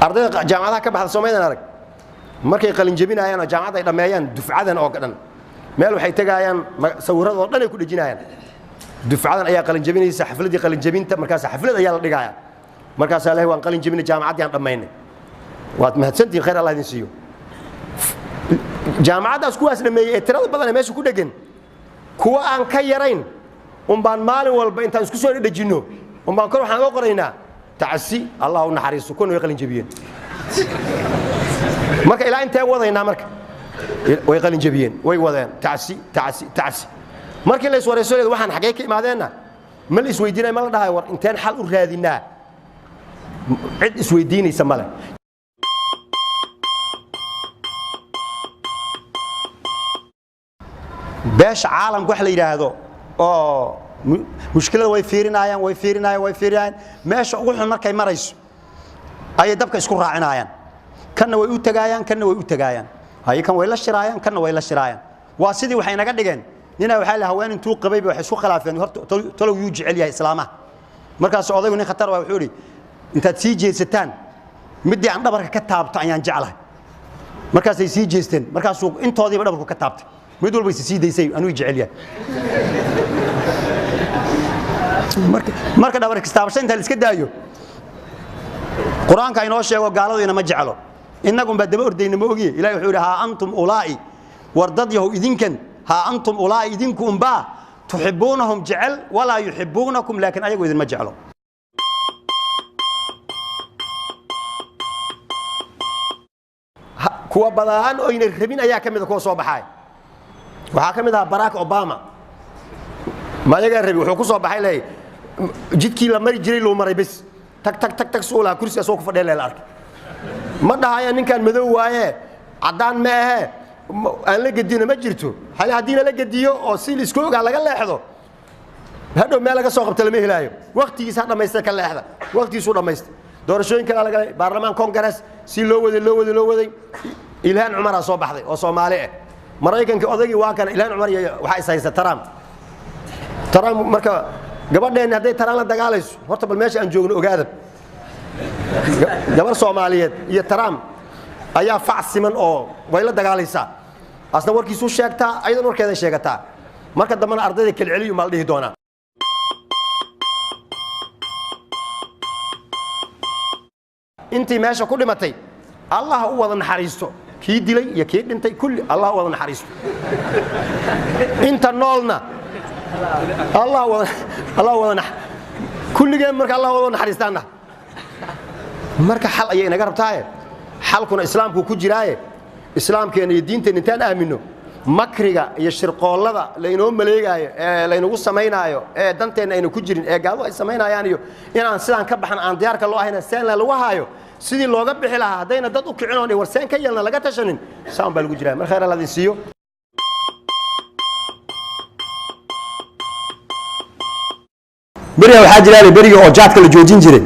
Ardayda jaamacadaha ka baxda Soomaalidan arag, markay qalinjabinayaan oo jaamacadda ay dhammeeyaan, dufcadan oo dhan meel waxay tegaayaan, sawirradoo dhan ay ku dhejinayaan. Dufcadan ayaa qalinjabinaysa, xafladdii qalinjabinta. Markaas xaflad ayaa la dhigaaya, markaasaa lehay waan qalinjabinay, jaamacaddii aan dhammaynay, waad mahadsantihin, khayr Allah idin siiyo. Jaamacaddaas kuwaas dhameeyey ee tirada badan ee meesha ku dheggan, kuwa aan ka yarayn unbaan maalin walba intaan isku soo dhejinno unbaan kor waxaan uga qoraynaa tacsi, Allah u naxariisto, kuwana way qalin jabiyeen. Marka ilaa intee wadaynaa? Marka way qalin jabiyeen, way wadeen tacsi, tacsi, tacsi. Markii la iswarayso leed waxaan xaggee ka imaadeenna, ma la isweydiinaya, ma la dhahayo war inteen xal u raadinaa? Cid isweydiinaysa male. Beesha caalamka wax la yidhaahdo oo mushkilada way fiirinayaan, way fiirinayaan, way fiirinayaan. Meesha ugu xun markay marayso ayay dabka isku raacinayaan. Kanna way u tagaayaan, kanna way u tagaayaan, haye kan way la shiraayaan, kanna way la shiraayaan. Waa sidii waxay naga dhigeen nina waxaa la haween intuu qabayba waxay isku khilaafeen horta talow yuu jecel yahay islaamaha. Markaas odaygu nin khatar waa, wuxuu yidhi intaad sii jeedsataan midii aan dhabarka ka taabto ayaan jeclahay. Markaasay sii jeesteen, markaasuu intoodiiba dhabarku ka taabtay, mid walba is sii daysay anuu jecel yahay. Marka dhabarka istaabasho inta la iska daayo, qur-aanka inoo sheego gaaladu inama jeclo, innagun baa daba ordayna ma ogiye. Ilahi wuxuu yidhi haa antum ulaa'i, war dad yahow idinkan, haa antum ulaa'i, idinku unbaa tuxibuunahum jecel, walaa yuxibuunakum, laakiin ayagu idinma jeclo. Kuwa badaan oyna rabin ayaa ka mid a kuwa soo baxay. Waxaa ka mid ahaa Barack Obama. Ma ayagaa rabi? Wuxuu ku soo baxay leey jidkii la mari jiray loo maray bes, tag tag tag tag suu lahaa kursiga soo ku fadhiya la arkay. Ma dhahaya ninkan madow waaye, caddaan ma ahe, aan la gedino ma jirto. Hal haddiina la gediyo oo si la isku ogaa laga leexdo, hadhow meel laga soo qabto lama helaayo. Waqtigiisa ha dhammaysta, ka leexda, waqtigiisuu dhammaysta. Doorashooyin kale lagalay, baarlamaan congress si loo waday, loo waday, loo waday. Ilhaan Cumaraa soo baxday oo Soomaali ah. Maraykanka odaygii waa kana Ilhaan Cumar iyo waxaa is haysta Trump. Trump marka gabadheenni hadday Trump la dagaalayso, horta bal meesha aan joogno ogaada, gabar Soomaaliyeed iyo Trump ayaa fac siman oo way la dagaalaysaa, asna warkiisuu sheegtaa, ayadan warkeeday sheegataa. Marka dambena ardayda kelceliyu maa la dhihi doonaa. Intii meesha ku dhimatay Allah u wada naxariisto, kii dilay iyo kii dhintay kulli Allah u wada naxariisto. Inta noolna Allah wada, Allah wada nax kulligeen. Marka Allah wada naxariistaana, marka xal ayay inaga rabtaaye, xalkuna islaamku ku jiraaye, islaamkeena iyo diinteenna intaan aamino, makriga iyo shirqoollada laynoo maleegaayo ee laynagu samaynaayo ee danteenna ayna ku jirin ee gaaladu ay samaynayaan, iyo inaan sidaan ka baxan aan diyaarka loo ahayna seenla lagu haayo sidii looga bixi lahaa, haddayna dad u kicin oon war seen ka yeelna laga tashanin, saan baa lagu jiraa. Mar khayr Allah idin siiyo. Beriga waxaa jiraan beriga oo jaadka la joojin jiray,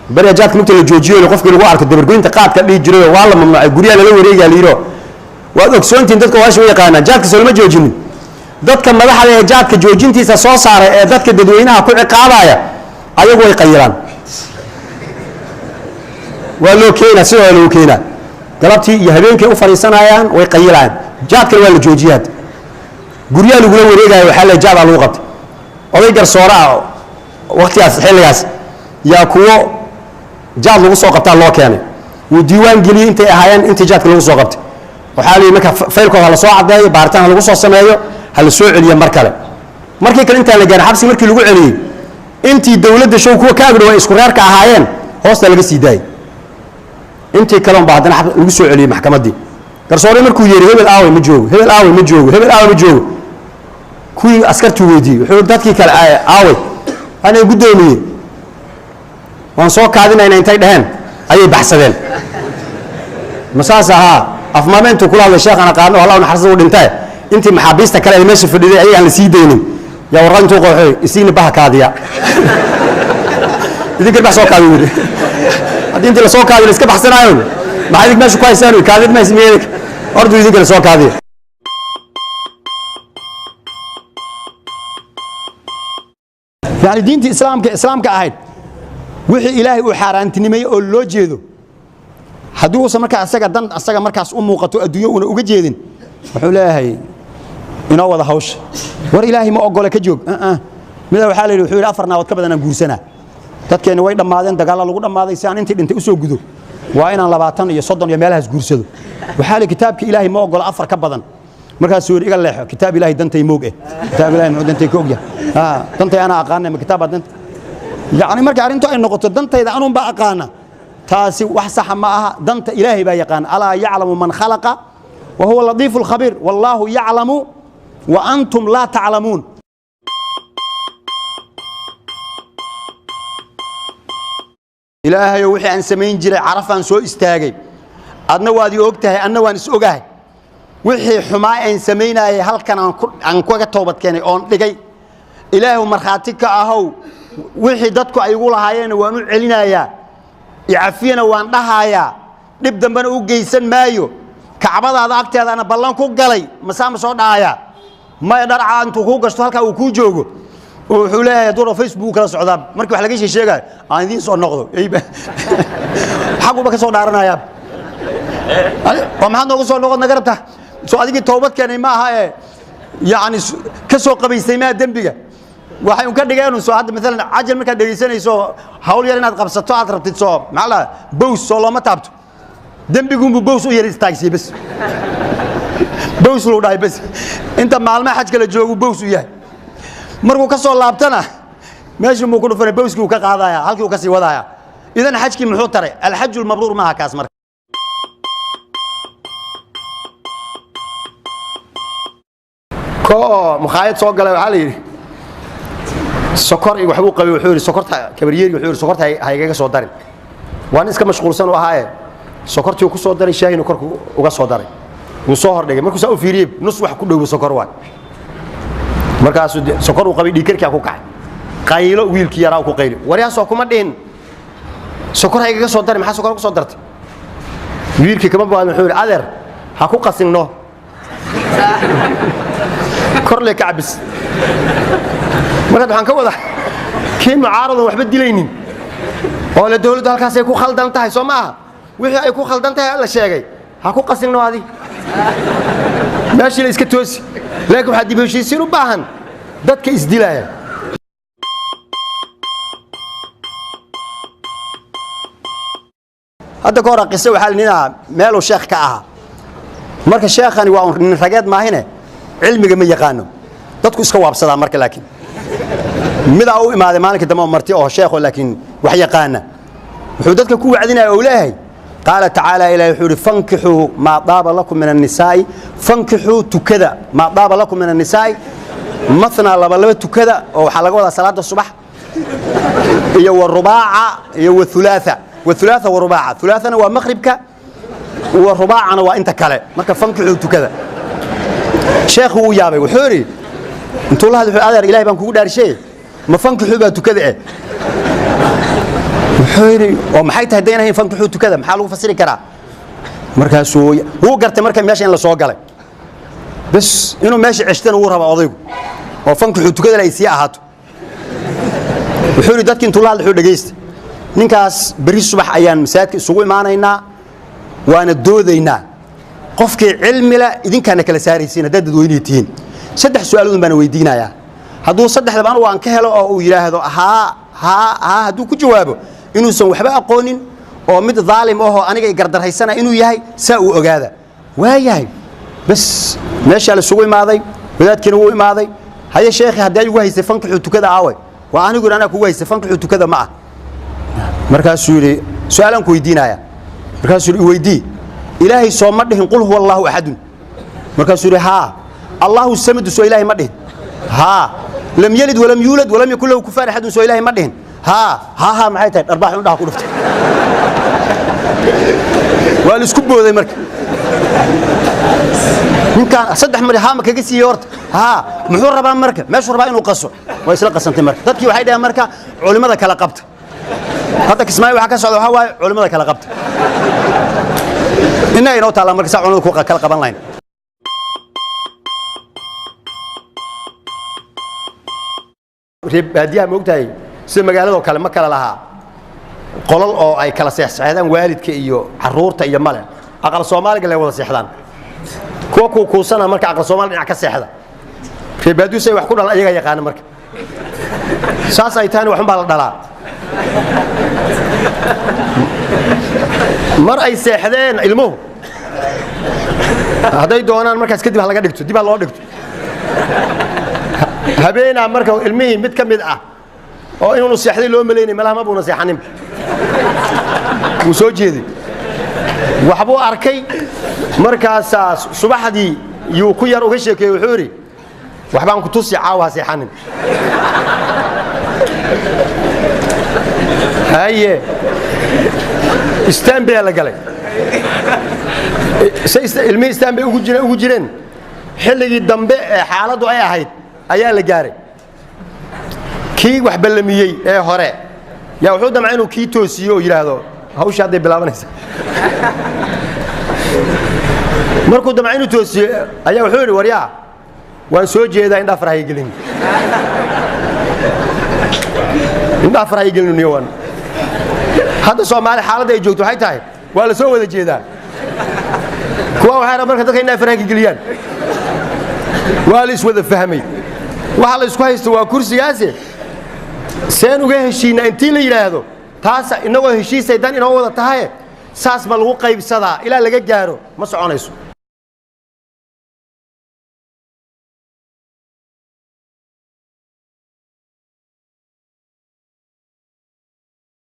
beriga jaadka lugta la joojiyo, qofkii lagu arko dabargoynta qaadka dhihi jiray, waa la mamnuucay, guryaha lala wareegaa la yidhi. Waad ogsoontihiin, dadka waasha u yaqaanaan jaadka soo lama joojinin. Dadka madaxda ee jaadka joojintiisa soo saaray ee dadka dadweynaha ku ciqaabaya, ayagu way qayilaan, waa loo keenaa, sidoo loo keenaa, galabtii iyo habeenkay u fadhiisanayaan, way qayilayaan. Jaadkana waa la joojiyaa, guryaha lagula wareegaya, waxaa la jaadaa lagu qabtay. Oday garsoore ah waqtigaas xilligaas yaa kuwo jaad lagu soo qabtaa loo keenay, wuu diiwaan geliyey intay ahaayeen, intii jaadka lagu soo qabtay. Waxaa la yidhi marka faylkooda ha la soo caddeeyo, baaritaan ha lagu soo sameeyo, ha la soo celiyo mar kale. Markii kale intaan la gaarin xabsi, markii lagu celiyey intii dowladda show kuwa ka agdhow ay isku reerka ahaayeen hoosta laga sii daayey, intii kale unbaa haddana lagu soo celiyey maxkamaddii. Garsoore markuu yeehi hebel aaway, ma joogo, hebel aaway, ma joogo, hebel aaway, ma joogo. Kuwii askartuu weydiiyey, wuxuu dadkii kale aaway? Anay guddoomiyey waan soo kaadinayna intay dheheen ayay baxsadeen. Ma saas ahaa? Afmaame intuu kula hadlay sheekh ana qaadno, Allah naxariista u dhintae, intii maxaabiista kale ee meesha fadhiday ayagaan la sii daynin yaa warqad intuu qooxoy isiina baha kaadiya, idinkan bax soo kaadi yidhi. Haddii intii lasoo kaadiyo la iska baxsanaayo, maxaa idink meesha ku haysaan? Kaadid ma ismiyeed orduu idinkana soo kaadiya. Yani diintii islaamka ahayd wixii Ilaahay uu xaaraantinimeeyey oo loo jeedo Haddii uusan markaa asaga dan asaga markaas u muuqato adduunyo uuna uga jeedin, wuxuu leeyahay inoo wada hawsha. War Ilaahay ma ogole, ka joog. Mida waxaa la yidhi, wuxuu yidhi 4 naagood ka badan aan guursanaa. Dadkeenni way dhammaadeen, dagaalla lagu dhammaaday. Si aan intii dhintay usoo gudo waa inaan 20 iyo 30 iyo meelahaas guursado. Waxaa la kitaabka Ilaahay ma ogola 4 ka badan. Markaasuu yidhi iga leexo, kitaab Ilaahay dantay moog eh, kitaab Ilaahay muxuu dantay ka ogyahay? Dantay anaa aqaana, ma kitaab danta? Yacni marka arrintu ay noqoto dantayda anuun baa aqaana, taasi wax saxa ma aha. Danta Ilaahay baa yaqaan. Alaa yaclamu man khalaqa wa huwa latiifu lkhabiir, wallaahu yaclamu wa antum laa taclamuun. Ilaahayow, wixii aan samayn jiray Carafaan soo istaagay, adna waad ii og tahay, anna waan is ogahay. Wixii xumaa aan samaynayay halkan aan kaga toobad keenay oon dhigay. Ilaahu markhaati ka ahow. Wixii dadku ay igu lahaayeenna waan u celinayaa, icafiyana waan dhahayaa, dhib dambena u geysan maayo. Kacbadaada agteedaana ballan ku galay. Masaa ma soo dhahayaa? Maya, dharca intuu kuu gashto halkaa uu kuu joogo oo wuxuu leeyahay hadduu Facebook kala socdaa markii wax laga sheegayo aan idiin soo noqdo, xaguba ka soo dhaaranayaa. Oo maxaad noogu soo noqon naga rabtaa? Soo adigii toobad keenay ma aha ee yacni ka soo qabaystay maa dembiga? Waxay un ka dhigeen soo hadda maalan cajal markaad dhegaysanayso, hawl yar inaad qabsato aad rabtid, soo maxaa la bows soo looma taabto? Dembigunbuu bows u yar istaagsiye, bes bows luu dhahay. Bes inta maalmaha xajka la joogu bows u yahay. Markuu ka soo laabtana meeshii muu ku dhufanay, bowskii uu ka qaadaya, halkii uu ka sii wadaya. Idan xajkii muxuu taray? Alxaju lmabruur maaha kaas. Marka ko makhaayad soo galay, waxaa la yidhi sokor iyo waxbuu qabay. Wuxuu yidhi sokorta kabaryeeri, wuxuu yidhi sokorta ha igaga soo darin. Waan iska mashquulsan u ahaaye. Sokortii uu ku soo daray, shaahinu korku uga soo daray, wuu soo hordhigay. Markuu saa u fiiriyey, nus wax ku dhowo sokor waay. Markaasuu sokor uu qabay, dhiigkarkaa ku kacay, qaylo wiilkii yaraa ku qayli. Waryaasoo kuma dhihin sokor ha igaga soo darin, maxaa sokor ku soo dartay? Wiilkii kama baadin, wuxuu yidhi adeer ha ku qasinno, korle ka cabis. Markaad waxaan ka wadaa kii mucaaradan waxba dilaynin oo le dawladdu halkaasay ku khaldan tahay, soo ma aha? Wixii ay ku khaldan tahay la sheegay, ha ku qasinno, adi meeshii la iska toosi. Laakiin waxaa dib heshiisiin u baahan dadka isdilaya. Hadda ka hor qise waxaa la ninaa meeluu sheekh ka ahaa. Marka sheekhani waa un nin rageed maahine, cilmiga ma yaqaano, dadku iska waabsadaa. Marka laakiin midaa u imaaday maalinkii dambe oo marti oo sheekho laakiin wax yaqaana, wuxuu dadka ku wacdinaya oo leeyahay qaala tacaala, Ilahi wuxuu yidhi fankixuu maa daaba lakum min annisaa'i, fankixuu tukada, maa daaba lakum min annisaa'i mathnaa, laba laba tukada, oo waxaa laga wadaa salaada subax iyo wa rubaaca iyo wa thulaatha, wa thulaatha wa rubaaca. Thulaathana waa maqribka, wa rubaacana waa inta kale. Marka fankixuu tukada. Sheekhu wuu yaabay, wuxuu yidhi intuu la hadlay, wuxuu adeer Ilaahay baan kugu dhaarshay, ma fankixuu baa tukada eh? Wuxuu yidhi oo maxay tahay daynahayn fankixuu tukada, maxaa lagu fasiri karaa? Markaasuu wuu gartay marka meesha in la soo galay, bes inuu meesha ceshtana wuu rabaa odaygu oo fankixuu tukada ay sii ahaato. Wuxuu yidhi dadkii intuu la hadlay, wuxuu dhegaysta, ninkaas berri subax ayaan masaajidka isugu imaanaynaa, waana doodaynaa. Qofkii cilmila idinkaana kala saaraysiin haddaad dadweynihii tihiin. 3 su'aaloodun baana weydiinayaa. Hadduu saddexdaba anugu aan ka helo oo uu yidhaahdo haa haa haa, hadduu ku jawaabo inuusan waxba aqoonin oo mid daalim ahoo aniga i gardarhaysana inuu yahay, saa uu ogaada. Waayahay, bes meeshaa la isugu imaaday, wadaadkiina wuu imaaday. Haye sheekhi, haddii igu haystay fankixuu tukada aawe? Waa anigu anaa kugu haystay, fankixuu tukada ma ah. Markaasuu yidhi su'aalaan ku weydiinaya. Markaasuu yidhi iweydii. Ilaahay soo ma dhihin qul huwa Allaahu axadun? Markaasuu yidhi haa. Allaahu samadu soo Ilaahay ma dhihin? Haa. Lam yalid walam yuulad walam yakun lahu kufuwan axadun soo Ilaahay ma dhihin? Haa haa haa. Maxay tahay dharbaax indhaha ku dhuftay? Waa la isku booday. Marka ninkaan 3 mar haa ma kaga siiyey horta? Haa. Muxuu rabaa marka? Meeshuu rabaa inuu qaso. Waa isla qasantay. Marka dadkii waxay dhaheen marka culimmada kala qabta. Hadda Kismaayo waxaa ka socda waxaa waaye culimmada kala qabta. Innaga inoo taallaa marka saa culimmada ku kala qaban lahayn. Reer baadiyaha ma ogtahay sida magaaladoo kale ma kala lahaa Qolol oo ay kala seexseexdaan waalidka iyo caruurta iyo male, aqal Soomaaliga lay wada seexdaan. Kuwa kuukuusana marka aqal Soomaali dhinac ka seexda. Reebaadusay wax ku dhalan ayagaa yaqaana. Marka saas ay tahayna, waxun baa la dhalaa. Mar ay seexdeen ilmuhu, hadday doonaan markaas kadib ha laga dhigto, dib ha loo dhigto. Habeenaa marka ilmihii mid ka mid ah oo inuunu seexday loo malaynay, malaha ma buuna seexanin, wuu soo jeeday, waxbuu arkay. Markaasaa subaxdii yuu ku yar uga sheekeeyey. Wuxuu yidhi, "Waxbaan ku tusi, caawa ha seexanin." Haye, istaanbaa la galay. Say ilmihii istaan bay ugu jireen. Xilligii dambe ee xaaladdu ay ahayd ayaa la gaaray. Kii wax ballamiyey ee hore yaa wuxuu damcay inuu kii toosiyo oo yidhaahdo, "Hawsha hadday bilaabanaysa." Markuu damcay inuu toosiyo ayaa wuxuu yidhi, "Waryaa, waan soo jeedaa, indhaa faraha gelin, indhaha faraha gelin niyo." Waan hadda Soomaali xaaladda ay joogto waxay tahay waa la soo wada jeedaa. Kuwa waxay rabaan marka dadka indhaha faraha ka geliyaan. Waa la iswada fahmay. Waxa la isku haysto waa kursigaasi. Seen uga heshiinaa intii la yidhaahdo, taas inagoo heshiisay dan inoo wada tahaye, saas ma lagu qaybsadaa ilaa laga gaaro, ma soconayso.